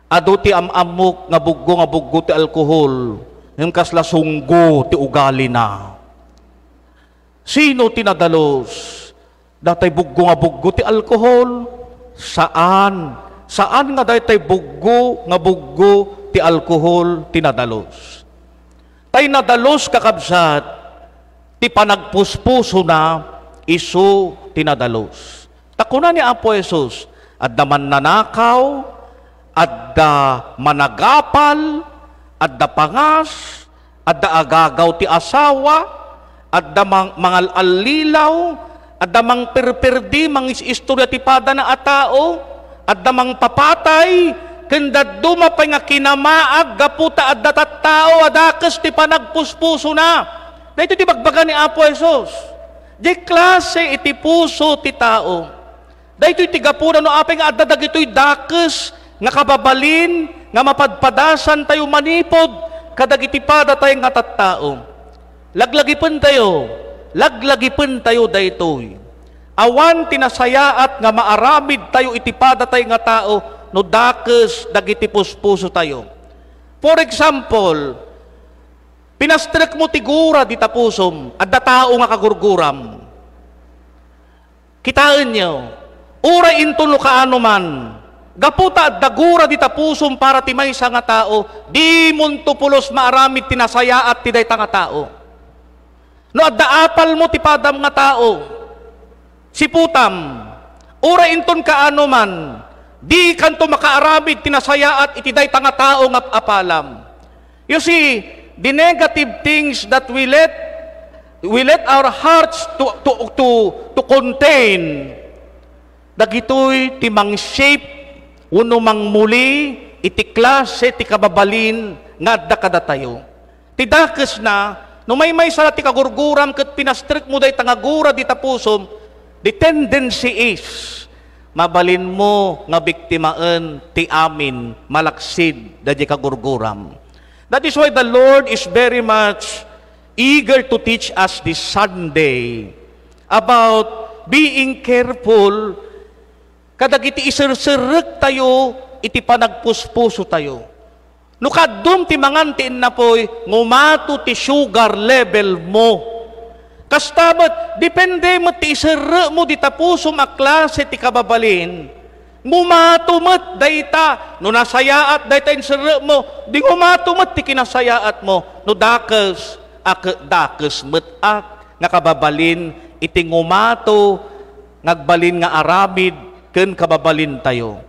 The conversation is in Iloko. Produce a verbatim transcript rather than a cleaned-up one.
Adu ti am-ammok nga buggo nga buggo ti alkohol, ngem kasla sunggo ti ugalina. Sino ti nadalus? Datay buggo nga buggo ti alkohol? Saan. Saan nga daytay buggo nga buggo ti alkohol ti nadalus. Tay nadalus, kakabsat, ti panagpuspusona isu ti nadalus. Ta kuna ni Apo Jesus, adda mannanakaw, adda managapal, adda pangas, adda agagaw ti asawa, adda mang-, mangal-allilaw, adda mangperperdi, mangis-istorya ti padana a tao, adda mangpapatay, ken dadduma pay nga kinamaag gapu ta adda tattao a dakes ti panagpuspusona. Daytoy ti bagbaga ni Apo Jesus. Diay klase iti puso ti tao. Daytoy ti gapuna no apay nga adda dagitoy dakes nga kababalin nga mapadpadasantayo manipud kadagiti padatay nga tattao. Laglagipentayo, laglagipentayo daytoy. Awan ti nasayaat nga maaramidtayo iti padatay nga tao no dakes dagiti puspusotayo. For example, pinastrekmo ti gura dita pusom, adda tao nga kagurguram. Kitaenyo, uray inton no kaano man, gapu ta adda gura dita pusom para ti maysa nga tao, dimonto pulos maaramid ti nasayaat ti dayta nga tao. No adda apalmo ti padam nga tao, siputam, uray inton kaano man, dikanto makaaramid ti nasayaat iti dayta nga tao nga apalam. You see, the negative things that we let, we let our hearts to, to, to, to contain, dagitoy ti mang-shape wenno mangmuli iti klase ti kababalin nga adda kadatayo. Ti dakesna, no maymaysa la ti kagurguram ket pinastrekmo dayta nga gura dita pusom, the tendency is, mabalinmo nga biktimaen ti amin malaksid daydi kagurguram. That is why the Lord is very much eager to teach us this Sunday about being careful kadagiti iserserektayo iti panagpuspusotayo. No kaddom ti mangan ti innapoy, ngumato ti sugar level mo. Kasta met, depende met ti iserrekmo dita pusom a klase ti kababalin. Ngumato met dayta, no nasayaat dayta inserrekmo, di ngumato met ti kinasayaatmo, no dakes, a ket dakes met a nga kababalin iti ngumato nga agbalin nga aramid ken kababalintayo.